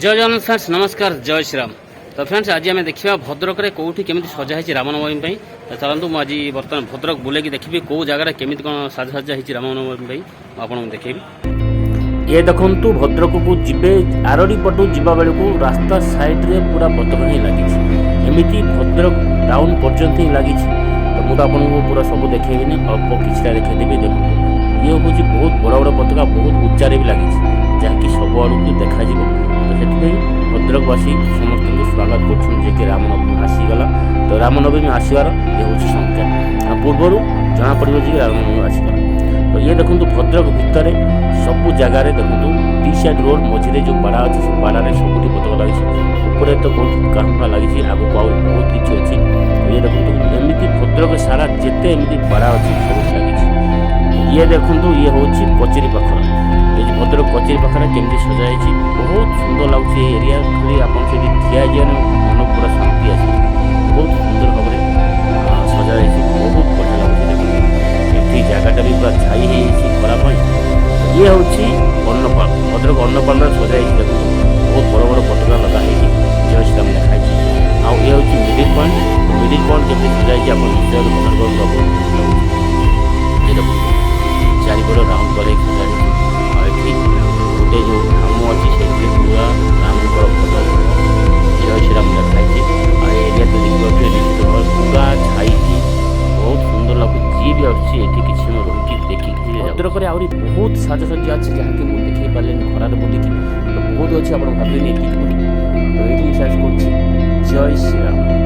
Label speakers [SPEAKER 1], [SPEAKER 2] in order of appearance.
[SPEAKER 1] ଜୟ Jagannath friends, ନମସ୍କାର, ଜୟ ଶ୍ରୀରାମ। ତ friends, ଆଜି ଆମେ ଦେଖିବା ଭଦ୍ରକରେ କେଉଁଠି କେମିତି ସଜା ହେଇଛି ରାମନବମୀ ପାଇଁ। ତ ଚାଲନ୍ତୁ, ମୁଁ ଆଜି ବର୍ତ୍ତମାନ ଭଦ୍ରକ ବୁଲେଇକି ଦେଖିବି କେଉଁ ଜାଗାରେ କେମିତି କ'ଣ ସାଜସଜ୍ଜା ହେଇଛି ରାମନବମୀ ପାଇଁ। ମୁଁ ଆପଣଙ୍କୁ ଦେଖେଇବି।
[SPEAKER 2] ଏ ଦେଖନ୍ତୁ, ଭଦ୍ରକକୁ ଯିବେ ଆରଡ଼ି ପଟୁ ଯିବା ବେଳକୁ ରାସ୍ତା ସାଇଡ଼ରେ ପୁରା ପତାକା ହିଁ ଲାଗିଛି। ଏମିତି ଭଦ୍ରକ ଟାଉନ୍ ପର୍ଯ୍ୟନ୍ତ ହିଁ ଲାଗିଛି। ତ ମୁଁ ତ ଆପଣଙ୍କୁ ପୁରା ସବୁ ଦେଖେଇବିନି, ଅଳ୍ପ କିଛିଟା ଦେଖେଇଦେବି। ଦେଖନ୍ତୁ, ଇଏ ହେଉଛି ବହୁତ ବଡ଼ ବଡ଼ ପତାକା, ବହୁତ ଉଚ୍ଚାରେ ବି ଲାଗିଛି, ଯାହାକି ସବୁ ଆଡ଼କୁ ଦେଖାଯିବ। ତ ସେଥିପାଇଁ ଭଦ୍ରକବାସୀ ସମସ୍ତଙ୍କୁ ସ୍ୱାଗତ କରୁଛନ୍ତି ଯେ କି ରାମନବମୀ ଆସିଗଲା। ତ ରାମନବମୀ ଆସିବାର ଇଏ ହେଉଛି ସଂକେତ ଆଉ ପୂର୍ବରୁ ଜଣାପଡ଼ିବ ଯେ କି ରାମନବମୀ ଆସିଗଲା। ତ ଇଏ ଦେଖନ୍ତୁ, ଭଦ୍ରକ ଭିତରେ ସବୁ ଜାଗାରେ ଦେଖନ୍ତୁ, ଦି ସାଇଡ୍ ରୋଡ଼ ମଝିରେ ଯେଉଁ ବାଡ଼ା ଅଛି, ସେ ବାଡ଼ାରେ ସବୁଠି ପତାକା ଲାଗିଛି। ଉପରେ ତ ବହୁତ କାହା ଲାଗିଛି, ଆଗକୁ ଆହୁରି ବହୁତ କିଛି ଅଛି। ତ ଇଏ ଦେଖନ୍ତୁ, ଏମିତି ଭଦ୍ରକ ସାରା ଯେତେ ଏମିତି ବାଡ଼ା ଅଛି, ସବୁଠି ଲାଗିଛି। ଇଏ ଦେଖନ୍ତୁ, ଇଏ ହେଉଛି କଚେରୀ ପାଖର। ଏ ଯେଉଁ ଭଦ୍ରକ କଚେରୀ ପାଖରେ କେମିତି ସଜା ହେଇଛି, ବହୁତ ସୁନ୍ଦର ଲାଗୁଛି ଏଇ ଏରିଆ। ଖାଲି ଆପଣ ସେଠି ଠିଆ ହେଇଯିବେ, ମନ ପୁରା ଶାନ୍ତି ଆସିବ। ବହୁତ ସୁନ୍ଦର ଭାବରେ ସଜା ହେଇଛି, ବହୁତ ବଢ଼ିଆ ଲାଗୁଛି। ଦେଖନ୍ତୁ, ଏଠି ଜାଗାଟା ବି ପୁରା ଛାଇ ହେଇଯାଇଛି ଖରା ପାଇଁ। ଇଏ ହେଉଛି ଅନ୍ନପାଳ, ଭଦ୍ରକ ଅନ୍ନପାଳରେ ସଜା ହେଇଛି। ଦେଖନ୍ତୁ, ବହୁତ ବଡ଼ ବଡ଼ ପତାକା ଲଗା ହେଇଛି, ଜୟ ଶ୍ରୀରାମ ଲେଖା ହେଇଛି। ଆଉ ଇଏ ହେଉଛି ମିଡ଼ିଲ୍ ପଏଣ୍ଟ। ମିଡ଼ିଲ୍ ପଏଣ୍ଟ କେମିତି ସଜା ହେଇଛି, ଆପଣ ନିଶ୍ଚୟ କମେଣ୍ଟ କରନ୍ତୁ ଆପଣଙ୍କୁ କେମିତି ଲାଗୁଛି। ଏ ଦେଖନ୍ତୁ, ଚାରିପଟ ରାଉଣ୍ଡ କରେଇକି ସଜା ହେଇଛି। ଆଉ ଏଠି ଗୋଟେ ଯେଉଁ ଧାମ ଅଛି, ସେଇଥିରେ ପୁରା ରାମଙ୍କର ଫଟୋ ସହ ଜୟ ଶ୍ରୀରାମ ଲେଖା ହେଇଛି। ଆଉ ଏ ଏରିଆ ତ ଦେଖିପାରୁଥିବେ ନିଶ୍ଚିତ ଭାବରେ ପୁରା ଛାଇକି ବହୁତ ସୁନ୍ଦର ଲାଗୁଛି। ଯିଏ ବି ଆସୁଛି, ଏଠି କିଛି ସମୟ ରହିକି ଦେଖିକି ଯାଉଛି। ଭଦ୍ରକରେ ଆହୁରି ବହୁତ ସାଜସଜ୍ଜା ଅଛି, ଯାହାକି ମୁଁ ଦେଖେଇ ପାରିଲିନି ଖରାରେ ବୁଲିକି। ତ ବହୁତ ଅଛି, ଆପଣ ଭାବିବେନି ଏତିକି ବୋଲି। ତ ଏଇଠି ଶେଷ କରୁଛି। ଜୟ ଶ୍ରୀରାମ।